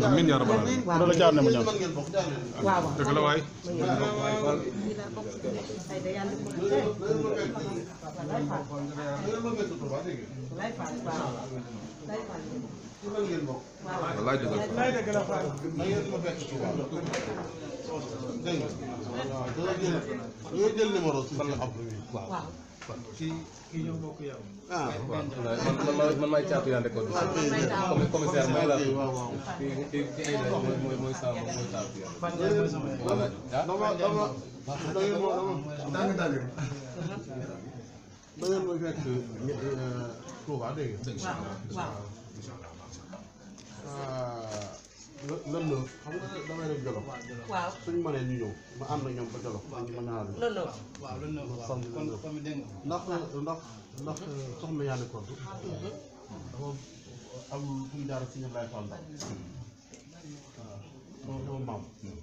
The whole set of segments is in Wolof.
Amin ya rabbal alamin. La jaar ne ma ñaan. Waaw. Dëgg la waay. Wallaay dëgg la faal. Yo jël numéro ci Abdou. Waaw. Kii ñoo bokk yow. Ah, man maay caatu Yande Codou Sene commissaire mooy la kii mooy saa mooy caatu da ngeen ma fekk Touba dégg nga. Lan la xam nga damay def Jolof. Waaw. Suñu mënee ñu ñëw ma ànd ak ñoom ba Jolof ñu mën naa la. Non. Waaw loolu la waaw kon comme dégg nga. ndax soxna Yande Codou dafa am fu mu jaar ak Sëñ Ablaye Fall waaw sama maam suñu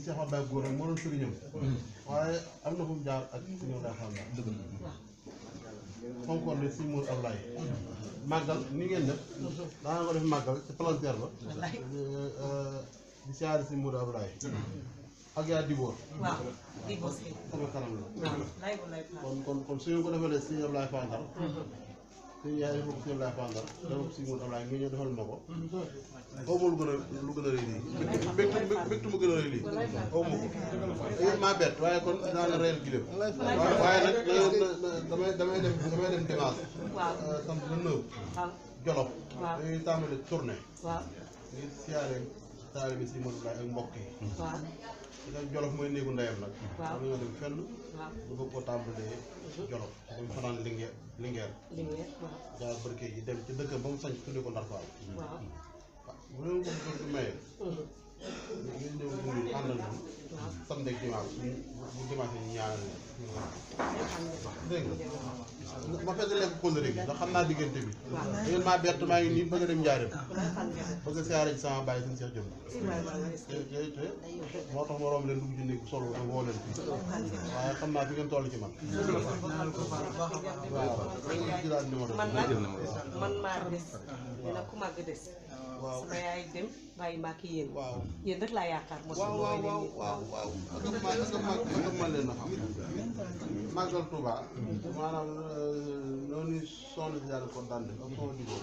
Cheikh Ablaye góor rek moo doon sëriñam waaye am na fu mu jaar ak Sëñ Ablaye Fall fonkoon ne Sëñ Mour Ablaye màggal ni ngeen def daana ko def màggal ci palanteer ba di siyaare Sëñ Mour Ablaye ak yaa Dibor. Waaw. Dibor sama kanam la. Waaw. kon su ñu ko defalee Sëñ Ablaye Fall Ndar. suñu yaay defal ko Sëñ Ablaye Fall Ndar defal ko Sëñ Mour Ablaye nga ñëw defal ma ko. xaw ma lu gën a rëy lii. mbégte mu gën a rëy lii. xaw ma ko. yéen maa bett waaye kon dinaa la reyal gileem. waaye nag damay dem dimanche. Waaw. sant le 9. Waaw. Jolof. Waaw. dañuy tàmbali tournée. Waaw. ngir siyaare taalibe bi Sëñ Mour Ablaye ak mbokk yi. Waaw. Jolof mooy néegu ndeyam nag. Waaw. dañoo dem fenn. Waaw. bu bëgg koo tàmbalee Jolof. dem fanaan Linguère. Waaw. jaar barke yi dem ci dëkkam ba mu sañ tuddee ko Ndar Fall. Waaw. bu leen ko bëgg maye. ngeen ñëw bu ñu àndal ñoom. samedi ak dimanche bu dimanche ñu ñaanal leen. dégg nga ma fekk lekk kóllëre gi ndax xam naa diggante bi. ngeen maa bett maa ngi nii bëgg a dem Njaaréem. bëgg a siyaare ci sama baay suñu Cheikh Jëm. te moo tax ma romb leen dugg ci néeg solo nga woo leen fii. waaye xam naa fi ngeen toll ci man. waaw ci daal numéro man maa des dina ku màgg des. waaw sama yaay dem bàyyi ma ak yéen. waaw Yéen rek laa yaakaar mosu waaw ak ma leen na xam màggal Touba maanaam noonu sonn si daal kon daan def ak sama digoo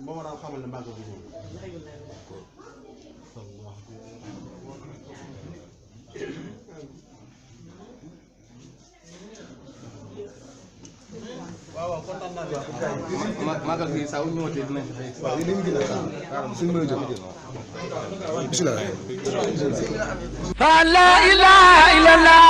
moo ma daan xamal ne màggal bi moom waaw kontaan naa de. magal gi saa wu ñëwatee dinañ fi fekk. Waaw li ñu gën a suñu mën a jóg. Bismillah. fa la ilaha illallah